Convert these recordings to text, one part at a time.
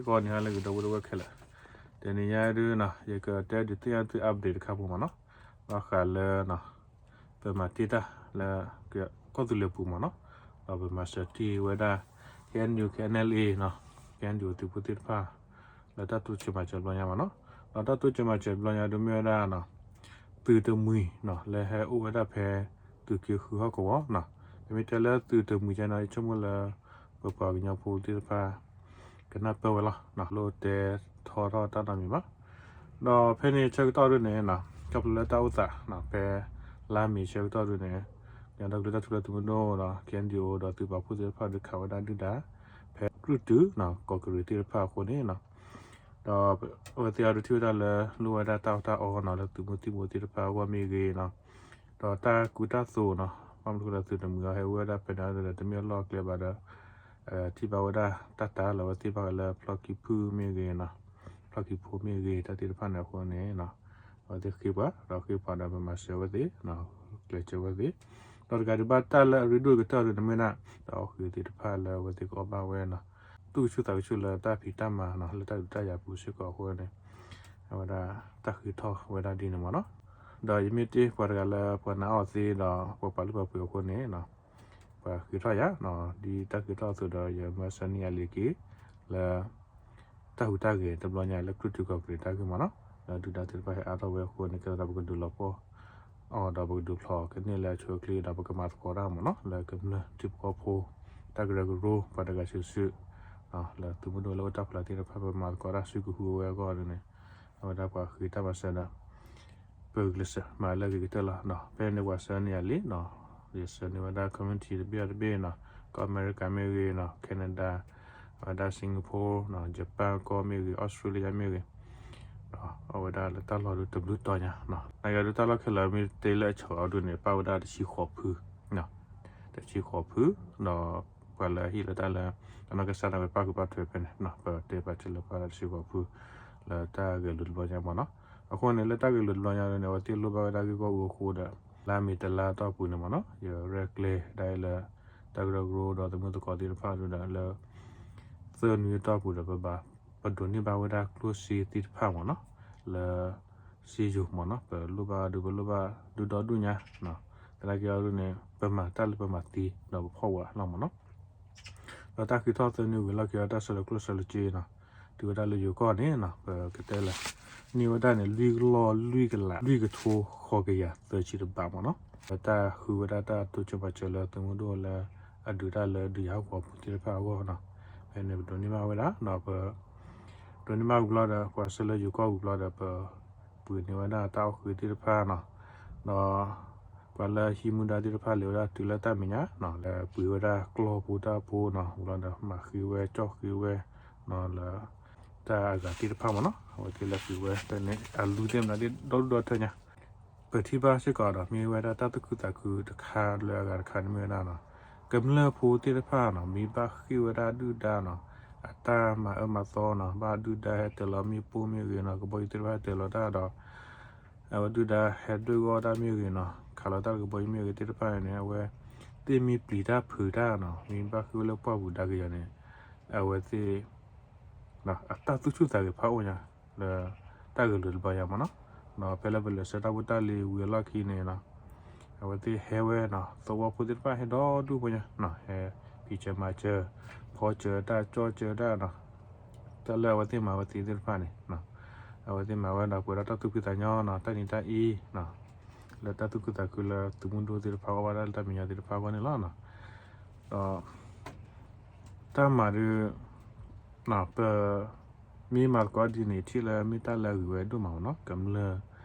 ဂီၤနံၤဟါလၢအဂ့ၤ ဒီပုၢ်ဝဲၢ်ခဲလၢာ်, တနံၤညါဒုနီၤ ယကတဲဒုးသ့ၣ်ညါသု update တခါဖိမ့ၢ်နီၤ, ဘၣ်ဃးလၢ ပမၤတ့ၢ်တၢ်လၢ ကီၢ်သူလ့ၤပူၤမ့ၢ်နီၤ, ဒီးပမၤစၢၤတ့ၢ်ဝဲဒၣ် KNU KNLA နီၤ, KNDO သုးဖိသ့ၣ်တဖၣ် လၢတၢ်တိစၢၤမၤစၢၤတဘျီညါမ့ၢ်နီၤ, ဒီးတၢ်တိစၢၤမၤစၢၤတဘျီညါဒုးမ့ၢ်ဝဲဒၣ်နီၤ သုးတမှံၤနီၤ လၢဟဲအိၣ်ဝဲဒၣ်ဖဲ သုးက့ဃုဟီၣ်ကဝီၤနီၤ, ပမ့ၢ်တဲလၢသုးတမှံၤကဲနီၤ ယဆိကမိၣ်လၢ ပပှၤကညီဖိသ့ၣ်တဖၣ် ကနၢ်ပၢၢ်ဝဲလီၤ, လိၣ်တဲထီထီၣ်တၢ်နီတမံၤဘၣ်. ဒီးဖဲန့ၣ်ဆၢကတီၢ်ဒုန့ၣ်နီၤ ခီဖျိလၢတၢ်အိၣ်သးနီၤ ဖဲလါမ့ၤဆၢကတီၢ်ဒုန့ၣ် ကညီဒီကလုာ်တၢ်ထူၣ်ဖျဲးသုးမုၢ်ဒိၣ်ဒီး KNDO ဒီးသုးပာ်ဖှိၣ်သ့ၣ်တဖၣ်ဒုးခးဝဲဒၣ်ဒုၣ်ဒါ ဖဲကြုၢ်တုနီၤ ကီၢ်ကရ့ၣ်သ့ၣ်တဖၣ်အဃိန့ၣ်နီၤ, ဒီးအဝဲသ့ၣ်အဒုးထံၣ်ဝဲဒၣ်လၢ လိၣ်ဝဲဒၣ်တၢ်အီၣ်တၢ်အီနီၤ လၢသုးမုၢ်သံၣ်ဘိသ့ၣ်တဖၣ်အဂီၢ်မ့ၢ်ဂ့ၤနီၤ, ဒီးတၢ်ကူတၢ်သိးနီၤ ဘၣ်မနုၤဃိဒီးသုးတမှံၤအီၤဟဲအိၣ်ဝဲဒၣ်ဖဲန့ၣ်ဒီး တမ့ၢ်အလီၢ်အကျဲဘၣ်ဒီး ထံၣ်ဘၣ်ဝဲဒၣ်တၢ်တၤလီၤဝဲသ့ၣ်ဘၣ်လၢဖျီၣ်ခံဖုမ့ၢ်ဂ့ၤနီၤ, ဖျီၣ်ခံဖိမ့ၢ်ဂ့ၤ တၢ်သ့ၣ်တဖၣ်န့ၣ်အဃိန့ၣ် အဝဲသ့ၣ်ဃ့ပှၤ ဒီးဃ့ပှၤဒီးပမၤစၢၤဝဲသ့ၣ် ကျဲးစၢးဝဲသ့ၣ်, ဒီးတကးဒံးဘၣ်တၢ်လၢအရ့ဒိၣ်ကတၢၢ်ဒုန့ၣ်မ့ၢ်ဒၣ် တၢ်အီၣ်ဃ့သ့ၣ်တဖၣ်လၢအဝဲသ့ၣ်ကအီၣ်ဘၣ်ဝဲနီၤ, သူၣ်ကဆူၣ်သးကဆူၣ်လၢတၢ်ဖံးတၢ်မၤနီၤ လၢတၢ်ဒုးတၢ်ယၤပူၤစ့ၢ်ကီးအဃိန့ၣ် အဝဲဒၣ်တၢ်ဃ့ထီၣ်ဝဲဒၣ်ဒ်န့ၣ်မ့ၢ်နီၤ, ဒီးယမ့ၢ်တ့ၢ်ပှၤတဂၤလၢပှၤနာ်အီၤသ့ဒီး ပှၤပာ်လုၢ်ပာ်ပှ့ၤအဃိန့ၣ် ပှၤဃ့ထီၣ်ယၤ ဒ်တၢ်ဃ့ထီၣ်အသိးဒီး ယမၢစၢၤန့ၢ်ယၤလံာ်က့ၤ လၢ တၢ်ဟူးတၢ်ဂဲၤတဘျီညါလၢကြုၢ်တုၤကီၢ်ကရ့ၣ်တၢ်ဂ့ၢ်မ့ၢ်နီၤ, လၢဒုၣ်ဒါသ့ၣ်တဖၣ်ဟဲအါထီၣ်ဝဲအဃိန့ၣ် ကဲသးပကဒုးလီၤပှီၢ်အီၤဒီးပကဒုးဖျိးကန့ၢ်လၢအဆိအချ့ဒီးပကမၤသကိးတၢ်မ့ၢ်နီၤ လၢကမျၢၢ်ထံဖိကီၢ်ဖိ တၢ်ကရၢကရိ ပှၤတဂၤစုာ်စုာ် လၢသုးမုၢ်ဒိၣ်လၢအိၣ်တၢ်ဖျါသ့ၣ်တဖၣ် ပမၤသကိးတၢ်စုကဝဲၤအဂီၢ်န့ၣ် အဝဲဒၣ်ပှၤဃ့တၢ်မၤစၢၤဒီး ပဂုာ်ကျဲးစၢးမၤလၢအဂ့ၤကတၢၢ်လီၤ. ဖဲန့ၣ်ပှၤဆှၢန့ၢ်ယၤလံနီၤ, ယဆှၢန့ၢ်ဝဲဒၣ် community တဘ့ၣ်အတဘ့ၣ်နီၤ, ကီၢ်အမဲရကၤမ့ၢ်ဂ့ၤနီၤ, Canada, အဝဲဒၣ် Singapore, Japan ကီၢ်မ့ၢ်ဂ့ၤ, Australia မ့ၢ်ဂ့ၤ, ဒီးအဝဲဒၣ်လၢတၢ်လီၢ်ဒုးတဘျုးတီၤညါ, နာ်က့ဒုးတၢ်လီၢ်ခဲလၢာ်မ့ၢ်တ့လၢအဆိအီၤဒုန့ၣ် ပာ်ဝဲဒၣ်တဆံဃိးဖု, တဆံဃိးဖု, ဒီးပှၤလၢအဟ့ၣ်လီၤတၢ်လၢ အနီၢ်ကစၢ်ဒၣ်ဝဲပာ်ဃုာ်ပာ်ထွဲဖဲန့ၣ် ပတဲပာ်တ့ၢ်လၢပှၤလၢတဆံဃိးဖု လၢတၢ်ဂဲၤလိာ်တဘျီညါမ့ၢ်နီၤ. အဃိန့ၣ် လၢတၢ်ဂဲၤလိာ်တဘျီညါဒ်န့ၣ် အဝဲသ့ၣ်လိၣ်ဘၣ်ဝဲဒၣ်ဂ့ၢ်ဂီၢ်အူအဃိဒီး လါမ့ၤတလါအတီၢ်ပူၤန့ၣ်မ့ၢ်နီၤ ယရဲၣ်ကျဲၤဒၣ်အံၤလၢ တၢ်ကရၢကရိဒီးသမုၢ်သကိးသ့ၣ်တဖၣ်ဒၣ်လၢ သၢနွံအတီၢ်ပူၤဒီး ပဘၣ် ပဒိးန့ၢ်ဘၣ်ဝဲဒၣ်ကျိၣ်စ့သ့ၣ်တဖၣ်မ့ၢ်နီၤ လၢ စ့ယိၤမ့ၢ်နီၤ ပလိၣ်ဘၣ်ဒုး ပလိၣ်ဘၣ်ဒုၣ်ဒီဒူၣ်ညါ သနာ်က့အီၤဒ်န့ၣ် ပမၤတၢ်လၢပမၤသ့ဒီးပဖီၣ်ဝဲလီၤမ့ၢ်နီၤ. ဒီးတၢ်ဃ့ထီၣ်သၢနွံဝံၤလီၢ်ခံအီၤ တၢ်ဆှၢလီၤကျိၣ်ဆှၢလီၤစ့နီၤ တုၤဝဲဒၣ်လၢယိၤကီၢ်န့ၣ်နီၤ ပကတဲလၢ န့ၢ်ဝဲဒၣ်န့ၣ် လွံၢ်ကလီၢ်လွံၢ်ကလး လွံၢ်ကထိဃိးကယၤသၢဆံတဘးမ့ၢ်နီၤ. ဒီးတၢ်ဃုဝဲဒၣ်တၢ်တိစၢၤမၤစၢၤလၢသုးမုၢ်ဒိၣ်လၢ အဒုးတၢ်လၢဒုးယၤဟီၣ်ကဝီၤပူၤသ့ၣ်တဖၣ်အဂီၢ်နီၤ ဖဲန့ၣ်ပဒိးန့ၢ်ဘၣ်ဝဲဒၣ်ဒီး ပ ဒိးန့ၢ်ဘၣ်ဝံၤဘျီဒီး ပှၤဆှၢလၢယိၤကီၢ်ဝံၤဘျီဒီး ပ ပှ့ၤန့ၢ်ဝဲဒၣ်တၢ်အီၣ်ဃ့သ့ၣ်တဖၣ်နီၤ ဒီး ပှၤလၢဟံးမူဒါသ့ၣ်တဖၣ်လဲၤဝဲဒၣ်တုၤလၢတၢ်မဲာ်ညါနီၤ လၢပှ့ၤဝဲဒၣ်ကျီၢ်ဖိတၢ်ဖိနီၤ ဝံၤဘျီဒီး မၤဃ့ဝဲကၠီၣ်ဃ့ဝဲနီၤ လၢ တၢ်အဂၤသ့ၣ်တဖၣ်မ့ၢ်နီၤ အဝဲသ့ၣ်လဲၤပှ့ၤဝဲဖဲန့ၣ် အလူသ့ၣ်မနုၤသ့ၣ်ဒီဒူၣ်ဒီထၢညါ ပထံၣ်ဘၣ်စ့ၢ်ကီးဒီး မ့ၢ်ဝဲဒၣ်တၢ်သူၣ်ခုသးခုတခါလၢအဂၤတခါန့ၣ်မ့ၢ်ဝဲဒၣ်နီၤ ကမျၢၢ်ဖိသ့ၣ်တဖၣ်နီၤ မ့ၢ်ဘၣ်ဃ့ၢ်ဝဲဒၣ်ဒုၣ်ဒါနီၤ အတၢ်မၤအၢမၤသီနီၤ ဘၣ်ဒုၣ်ဒါဟဲတၢၤလီၤမ့ၣ်ပိၢ်မ့ၢ်ဂ့ၤနီၤ ကဘီယူၤသ့ၣ်တဖၣ်ဟဲတၢၤလီၤတၢ်ဒီး အဝဲဒုၣ်ဒါဟဲဒွဲၣ်ဂီၢ်တၢ်မ့ၢ်ဂ့ၤနီၤ ခးလီၤတၢ်လၢကဘီယူၤမ့ၢ်ဂ့ၤသ့ၣ်တဖၣ်န့ၣ် အဝဲသ့ၣ်မ့ၢ်ပျံၤတၢ်ဖုးတၢ်နီၤ မ့ၢ်ဘၣ်ဃ့ၢ်ဝဲလၢပှၢ်ပူၤဒါက့ၤယၤန့ၣ် အဝဲသ့ၣ် အတၢ်သူၣ်ဆူၣ်သးဂဲၤဖးအိၣ်ညါ လၢ တၢ်ဂဲၤလိာ်တဘျီညါမ့ၢ်နီၤ ဒီးဖဲလၢပလဲၤဆှၢတၢ်ဖိတၢ်လံၤဝံၤအလီၢ်ခံန့ၣ်နီၤ အဝဲသ့ၣ်ဟဲဝဲနီၤ သဝီဖိသ့ၣ်တဖၣ်ဟဲဒီဒူၣ်ဖိညါ ဟဲဖံးစၢၤမၤစၢၤ ဖီစၢၤတၢ်ကၠီၣ်စၢၤတၢ်နီၤ တၢ်လၢအဝဲသ့ၣ်မၤဝဲသ့ၣ်တဖၣ်န့ၣ် အဝဲသ့ၣ်မၤဝဲဒီးပှဲၤဒီးတၢ်သူၣ်ဖှံသးညီနီၤ တၢ်နံၤတၢ်အ့နီၤ လၢတၢ်သူၣ်ခုသးခုလၢသုးမုၢ်ဒိၣ်သ့ၣ်တဖၣ်အီၣ်ဘၣ်ဒၣ်လၢတၢ်မဲာ်ညါသ့ၣ်တဖၣ်အဂီၢ်န့ၣ်လီၤ. ဒီး တၢ်မၤဒုး ပ မ့ၢ်မၤသကိးဒ်န့ၣ် ထံၣ်လၢမ့ၢ်တၢ်လၢအဂ့ၤဝဲဒိၣ်မးမ့ၢ်နီၤ ကမျၢၢ်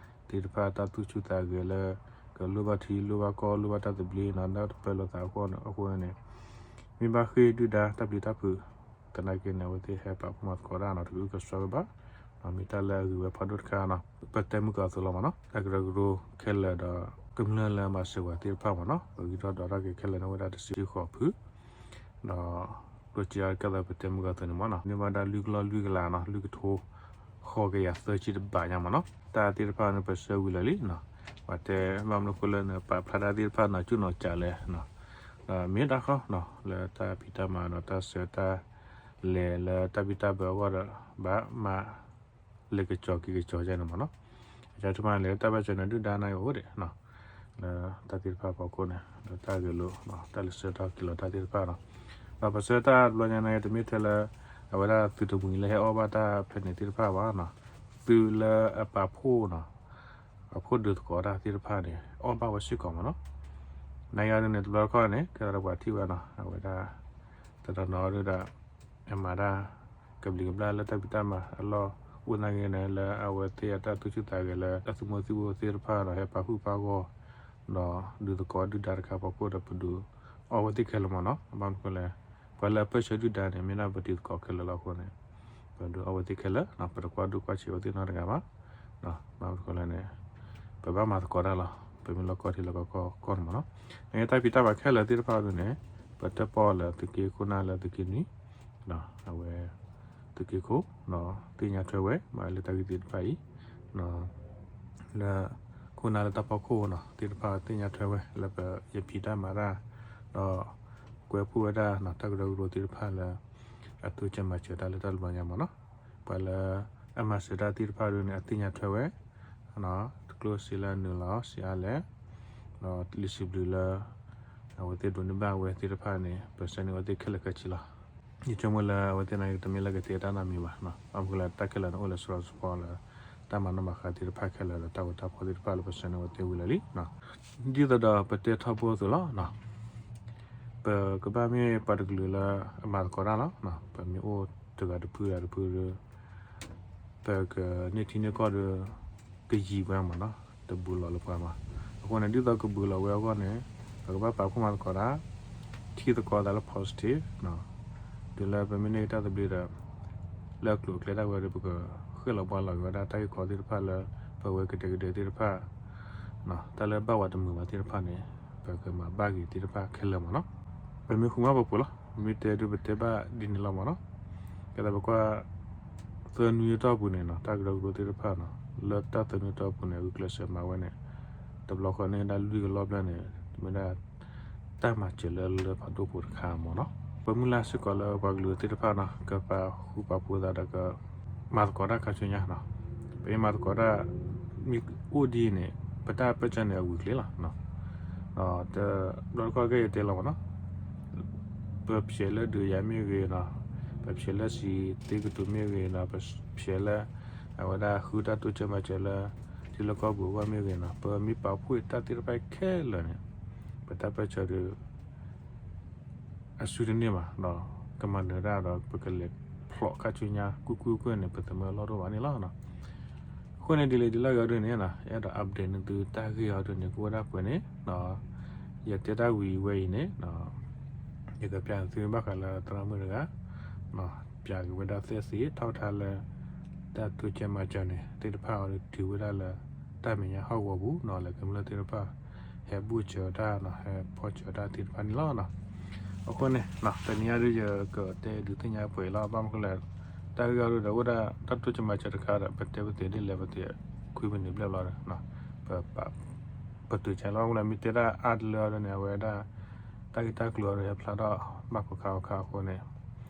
သ့ၣ်တဖၣ်တၢ်သူၣ်ဆူၣ်သးဂဲၤလၢ ကလိၣ်ဘၣ်ထံလိၣ်ဘၣ်ကီၢ်လိၣ်ဘၣ်တၢ်သဘျ့နီၤ တၢ်တပၢၢ်လိာ်သးအဃိန့ၣ် မ့ၢ်ဘၣ်ဃ့ၢ်ဒုၣ်ဒါတၢ်ပျံၤတၢ်ဖုး သနာ်က့န့ၣ် အဝဲသ့ၣ်ဟဲပာ်ဖှိၣ်မၤသကိးတၢ်နီၤ တကအုကစွါဝဲဘၣ် မ့ၢ်တၢ်လၢအဂ့ၤဝဲဖးဒိၣ်တခါနီၤ ပတဲမုၢ်ကီၤအသိးလီၤမ့ၢ်နီၤ တၢ်ကရၢကရိခဲလၢာ်ဒီး ကမျၢၢ်လၢမၤစၢၤဝဲသ့ၣ်တဖၣ်မ့ၢ်နီၤ ပဂံၢ်ထီၣ်ဒွးတၢ်က့ၤခဲလၢာ်န့ၣ်ဝဲဒၣ်တဆံဃိးဖု ဒီး ကျိၣ်စ့အါကဲသိးပတဲမုၢ်ကီၤအသိးန့ၣ်မ့ၢ်နီၤ န့ၢ်ဘၣ်ဒၣ်လွံၢ်ကလီၢ်လွံၢ်ကလးနီၤ လွံၢ်ကထိ ဃိးကယၤသၢဆံတဘးညါမ့ၢ်နီၤ တၢ်သ့ၣ်တဖၣ်န့ၣ်ပဆှၢဝံၤလၢာ်လံနီၤ ပှၤတဲဘၣ်မနုၤဃိလၢန့ၣ် ပာ်ဖျါတၢ်သ့ၣ်တဖၣ်နီၤ ကၠူၣ်နီၤကးလဲၣ်နီၤ ဒီးမ့ၢ်တၢ်ဃီနီၤ လၢတၢ်ဖံးတၢ်မၤဒီးတၢ်ဆှၢတၢ် လဲၤလၢတၢ်ဘံၣ်တၢ်ဘၢအဂီၢ်ဒီး ဘၣ်မၤ လဲၤကစီၤက့ၤကစီၤန့ၣ်မ့ၢ်နီၤ. အကဲထီၣ်မးလဲၤလၢတၢ်ဘၣ်စၢၤန့ၣ် ဒုၣ်ဒါန့ၣ်အိၣ်ဒံး လၢတၢ်သ့ၣ်တဖၣ်အဖီခိၣ်န့ၣ် လၢတၢ်ဂဲၤလိာ် တၢ်လဲၤဆှၢတၢ်က့ၤလီၤတၢ်သ့ၣ်တဖၣ်နီၤ. ဒီးပဆၢတၢ်တဘျီညါန့ၣ် တမ့ၢ်ထဲလၢ အဝဲဒၣ်သုးတမှံၤလၢဟဲအီၣ်ဘၣ်တၢ်ဖဲန့ၣ်သ့ၣ်တဖၣ်ဘၣ်နီၤ. သုးလၢအပာ်ဖှိၣ်နီၤ ပာ်ဖှိၣ်ဒုးသကိးတၢ်သ့ၣ်တဖၣ်န့ၣ် အီၣ်ဘၣ်ဝဲစ့ၢ်ကီးမ့ၢ်နီၤ. နယၤဒ်န့ၣ် တဘျီတခီၣ်န့ၣ် ကဲသးဒီးပှၤထံၣ်ဝဲနီၤ အဝဲဒၣ် တနီၤနီၤဒုးဒီး အမၤတၢ် ကဘျံးကဘျၣ်လၢတၢ်ဖံးတၢ်မၤအလီၢ် အိၣ်သနာ်က့န့ၣ် လၢအဝဲသ့ၣ်အတၢ်သူၣ်ဆူၣ်သးဂဲၤလၢ တၢ်သုးမုၢ်သံၣ်ဘိသ့ၣ်တဖၣ်ဒီး ဟဲပာ်ဖှိၣ်ပာ်ဂီၢ် ဒီးဒုးသကိးဒုၣ်ဒါတခါဖီခိၣ်ဒီး ပဒုးအီၣ်ဝဲသ့ၣ်ခဲလၢာ်မ့ၢ်နီၤ. ဘၣ်မနုၤလဲၣ် ပှၤလၢအပၢၢ်ဆၢဒုၣ်ဒါန့ၣ် မ့ၢ်ဒၣ်ပတံၤသကိးခဲလၢာ်လီၤအဃိန့ၣ် ပဒုးအီၣ်ဝဲသ့ၣ်ခဲလၢာ် ပတကွၢ်ဒိၣ်ကွၢ်ဆံးဝဲသ့ၣ်နီတဂၤဘၣ်. ဘၣ်မနုၤလဲၣ်န့ၣ် ပဘၣ်မၤသကိးတၢ်လီၤ. ပမ့ၢ်လီၢ်ကီၢ်ထံလၢကီၢ်ကီၢ်န့ၣ်မ့ၢ်နီၤ. နတၢ်ဖံးတၢ်မၤခဲလၢာ်သ့ၣ်တဖၣ်ဒ်န့ၣ် ပတၢၣ်ပီၣ်လၢသုးက့ခိၣ်နၢ်လၢသုးက့နွံ အဝဲ သုးက့ခိၣ် သ့ၣ်ညါထွဲဝဲ မၤလၢတၢ်ဂ့ၢ်သ့ၣ်တဖၣ်အံၤ လၢ ခိၣ်နၢ်လၢတၢ်ဖီခိၣ်နီၤ သ့ၣ်တဖၣ်သ့ၣ်ညါထွဲဝဲ လၢပယဖံးတၢ်မၤတၢ် ဒီး ကွဲဖှိၣ်ဝဲဒၣ် တၢ်ကရၢကရိသ့ၣ်တဖၣ်လၢ အတိစၢၤမၤစၢၤတၢ်လၢတၢ်တဘျီညါမ့ၢ်နီၤ. ပှၤလၢ အမၤစၢၤတၢ်သ့ၣ်တဖၣ်ဒ်န့ၣ် အသ့ၣ်ညါထွဲဝဲ ကျိၣ်စ့လၢအနုာ်လီၤ စ့အါလဲၣ် ဒီးလံာ်စံးဘျုးလၢ အဝဲသ့ၣ်ဒိးန့ၢ်ဘၣ်ဝဲသ့ၣ်တဖၣ်န့ၣ် ပဆၢန့ၢ်ဝဲသ့ၣ်ခဲလၢာ်ခဲဆ့လီၤ. ယဆိကမိၣ်လၢအဝဲသ့ၣ်န့ၣ် တမ့ၢ်လၢကတဲတၢ်နီတမံၤဘၣ်. ဘၣ်မနုၤလဲၣ် တၢ်ခဲလၢာ်န့ၣ်အိၣ်လၢစရီစဖီလၢ တၢ်မၤနီၣ်မၤဃါသ့ၣ်တဖၣ်ခဲလၢာ်ဒီး တၢ်ဂီၤတၢ်ဖီၣ်သ့ၣ်တဖၣ်လၢပဆၢန့ၢ်ဝဲသ့ၣ်ဝံၤလီၤလံ. ဒ်သိးဒီးပတဲထီဘိအသိးလီၤ. ပကဘၣ်မ့ၢ်ပှၤတကလုာ်လၢအမၤသကိးတၢ်လီၤ. ပမ့ၢ်အိၣ်တဂၤတဖုဂၤတဖုဒီး ပကန့ၢ်ထံန့ၢ်ကီၢ်ဒီး ကယံာ်ပှၤမ့ၢ်နီၤ တဘူးလီၤလၢပှၤမး. အဃိန့ၣ် ဒ်သိးကဘူးလီၤဝဲအဂီၢ်န့ၣ် ပကဘၣ်ပာ်ဖှိၣ်မၤသကိးတၢ် ထံၣ်သကိးသးလၢ positive တုၤလၢပမ့ၢ်န့ၢ်တၢ်သဘျ့ဒီး လၢအကျိၤအကျဲဒၣ်ဝဲဒီး ပကဃ့ၢ်လီၤဘှါလီၤက့ၤဝဲဒၣ်တၢ်ဂ့ၢ်ကီသ့ၣ်တဖၣ်လၢ ပဝဲကဒဲကဒဲသ့ၣ်တဖၣ် တၢ်လၢဘၣ်ဝဲတမုာ်ဘၣ်သ့ၣ်တဖၣ်န့ၣ် ပကမၤဘၣ်က့ၤသ့ၣ်တဖၣ်ခဲလၢာ်မ့ၢ်နီၤ. ပမ့ၢ်ဃုမၢ်ပှဲၤပှဲၤလီၤ. မ့ၢ်တဲဒုးပတဲဘၣ်ဒ်န့ၣ်လီၤမ့ၢ်နီၤ. ကဲသးပကွၢ် သၢနွံအတီၢ်ပူၤန့ၣ်နီၤ တၢ်ကရၢကရိသ့ၣ်တဖၣ်နီၤ လၢတၢ်သၢနွံအတီၢ်ပူၤန့ၣ် အဂုာ်ကျဲးစၢးမၤဝဲန့ၣ် တဘျီဃီန့ၣ်ဒၣ်လွံၢ်ကလီၢ်ဘျဲၣ်န့ၣ် မ့ၢ်ဒၣ် တၢ်မၤစၢၤလၢလၢဖးဒိၣ်ပူၤတခါမ့ၢ်နီၤ. ပမုၢ်လၢ်စ့ၢ်ကီးလၢပှၤကလုာ်သ့ၣ်တဖၣ်နီၤ ကပာ်ဃူပာ်ဖိးသးဒီးက မၤသကိးတၢ်ခါဆူညါနီၤ. ပမ့ၢ်မၤသကိးတၢ် မ့ၢ်အိၣ်ဒ်အံၤန့ၣ် ပတၢ်ပၢၢ်ဆၢန့ၣ်အဂုာ်ကျဲၤလီၤ. ဒီးတဘျီတခီၣ်ကဲယတဲလီၤမ့ၢ်နီၤ ပဖျဲးလၢဒုးယၤမ့ၢ်ဂ့ၤနီၤ, ပဖျဲးလၢစံးသ့ကတိၤမ့ၢ်ဂ့ၤနီၤ, ပဖျဲးလၢ အဝဲဒၣ်ဃုတၢ်တိစၢၤမၤစၢၤလၢ ထံလၢကီၢ်ပူၤအဂီၢ်မ့ၢ်ဂ့ၤနီၤ, ပမ့ၢ်ပာ်ဖှိၣ်တၢ်သ့ၣ်တဖၣ်ခဲလၢာ်န့ၣ် ပတၢ်ပၢၢ်ဆၢဒီး အစုတန့ၢ်ဘၣ်ဒီး ကမၤနၢၤတၢ်ဒီး ပကလဲၤဖျိးခါဆူညါ ကွ့ၢ်ကွ့ၢ်ကွ့ၢ်န့ၣ် ပသးမၢအလီၢ်တအိၣ်ဘၣ်န့ၣ်လီၤ. အဃိန့ၣ် ဒ်လဲၣ်ဒ်လဲၣ်ဂ့ၤအီၤဒ်န့ၣ် အဲၣ်ဒိး update န့ၢ်သုတၢ်ဂ့ၢ်အီၤဒ်န့ၣ် ကအိၣ်ဝဲဒၣ်ပှဲၤန့ၣ် ယတဲတၢ်ဝံၤဝဲအံၤန့ၣ် ယကပျးသုဘၣ်ဃးလၢသရၣ်မုၣ်တဂၤ ပျးက့ၤဝဲဒၣ်သဲသ့ထီၣ်ထါလၢ တၢ်တိစၢၤမၤစၢၤန့ၣ် သ့ၣ်တဖၣ်အီၤဒုးတုၤဝဲဒၣ်လၢ တၢ်မဲာ်ညါဟီၣ်ကဝီၤပူၤနီၤ လဲၤကမျၢၢ်သ့ၣ်တဖၣ် ဟဲဘူၣ်စၢၤတၢ်နီၤ ဟဲဖီၣ်စၢၤတၢ်သ့ၣ်တဖၣ်န့ၣ်လီၤ. အဃိန့ၣ် တနံၤအံၤဒုးယကတဲဒုးသ့ၣ်ညါပှဲၤအံၤလီၤ. ဘၣ်မနုၤလဲၣ် တၢ်ဂ့ၢ်အီၤဒုးဒီးအိၣ်ဒၣ် တၢ်တိစၢၤမၤစၢၤတခါဒီး ပတဲပသ့ၣ်ဒ်လဲၣ်ပသ့ၣ် ခွံမံးနံးဘျဲၣ်ဘျီဒီး ပ ပတုာ်စဲလီၤ မ့ၢ်လၢမ့ၢ်တဲဒၣ်အါတလၢအီၤဒ်န့ၣ် အဝဲဒၣ် တၢ်ဂ့ၢ်တၢ်ကျိၤအီၤဒုးဟဲဖျါထီၣ်ဘၣ်ခီခါခါအဃိန့ၣ်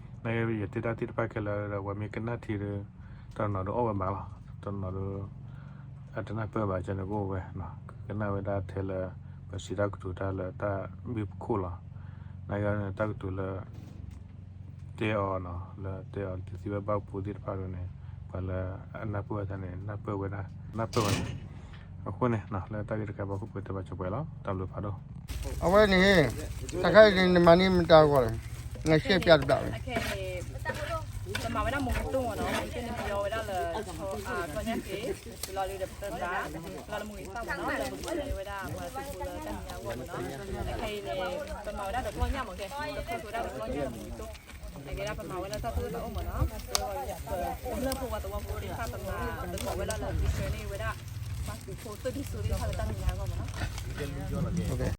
နယတဲတၢ်သ့ၣ်တဖၣ်ခဲလၢာ်ဒီး ပှၤမ့ၢ်ကနၣ်ထံဒီး တနီၤဒုးအီၣ်ဝဲဘၣ်လီၤ. တနီၤဒုး အတနၢ်ပၢၢ်ဘၣ်ကန့ၣ်ကအိၣ်ဝဲ ကနၣ်ဝဲဒၣ်ထဲလၢ ပစံးတၢ်ကတိၤတၢ်လၢတၢ်ဘ့ၣ်ခိၣ်လီၤ. နယတၢ်ကတိၤလၢ တဲအီၤနီၤ လၢတဲအီၤတသ့ဝဲဘၣ်ပူၤသ့ၣ်တဖၣ်ဒ်န့ၣ် ပှၤလၢအနၢ်ပၢၢ်ဝဲတၢ်န့ၣ် နၢ်ပၢၢ်ဝဲဒၣ် နၢ်ပၢၢ်ဝဲန့ၣ် အဃိန့ၣ် လၢတၢ်ဂ့ၢ်တခါဘၣ်ခိၣ်ပှဲၤတဲဘၣ်စၢၤပှဲၤလီၤ တၢ်ဘျုးဖးဒိၣ်. အဝဲန့ၣ် တခါအံၤန့ၣ် နမၤန့ၢ်မတၤအဂီၢ်လဲၣ်, နရှဲပျးတဘျီဝဲ ပမၤဝဲဒၣ်မူကတိၢ်မ့ၢ်နီၤ, မူကတိၢ်န့ၣ် ပယီၤဝဲဒၣ်လၢ ကၠီညါက့ၤ ပလီၤလံဒီးပသး လီၤလၢမူဂ့ၤသၣ်မ့ၢ်နီၤ, လၢမူဂ့ၤသၣ်ဝဲဒၣ် ပှၤသုးဖိလၢတၢ်မဲာ်ညါအဂီၢ်မ့ၢ်နီၤ, အခဲအံၤန့ၣ် ပမၤဝဲဒၣ်ဒီးကျီၢ်ညၣ်မ့ၢ်ကဲ ပခိၣ်ဝဲဒၣ်ဒီးကျီၢ်ညၣ်မူကတိၢ်, အကဲဒၣ်ပမၤဝဲလၢတၢ်သူၣ်အိၣ်သးအိၣ်မ့ၢ်နီၤ, ပကမျၢၢ်ဖိပှၤသဝီဖိသ့ၣ်တဖၣ် ပမၤသကိးဝဲဒၣ်လၢ ပဆှၢန့ၢ်ဝဲဒၣ် ပှၤသုးဖိသုးဒူၣ်စိသ့ၣ်တဖၣ်လၢတၢ်မဲာ်ညါအဂီၢ်မ့ၢ်နီၤ.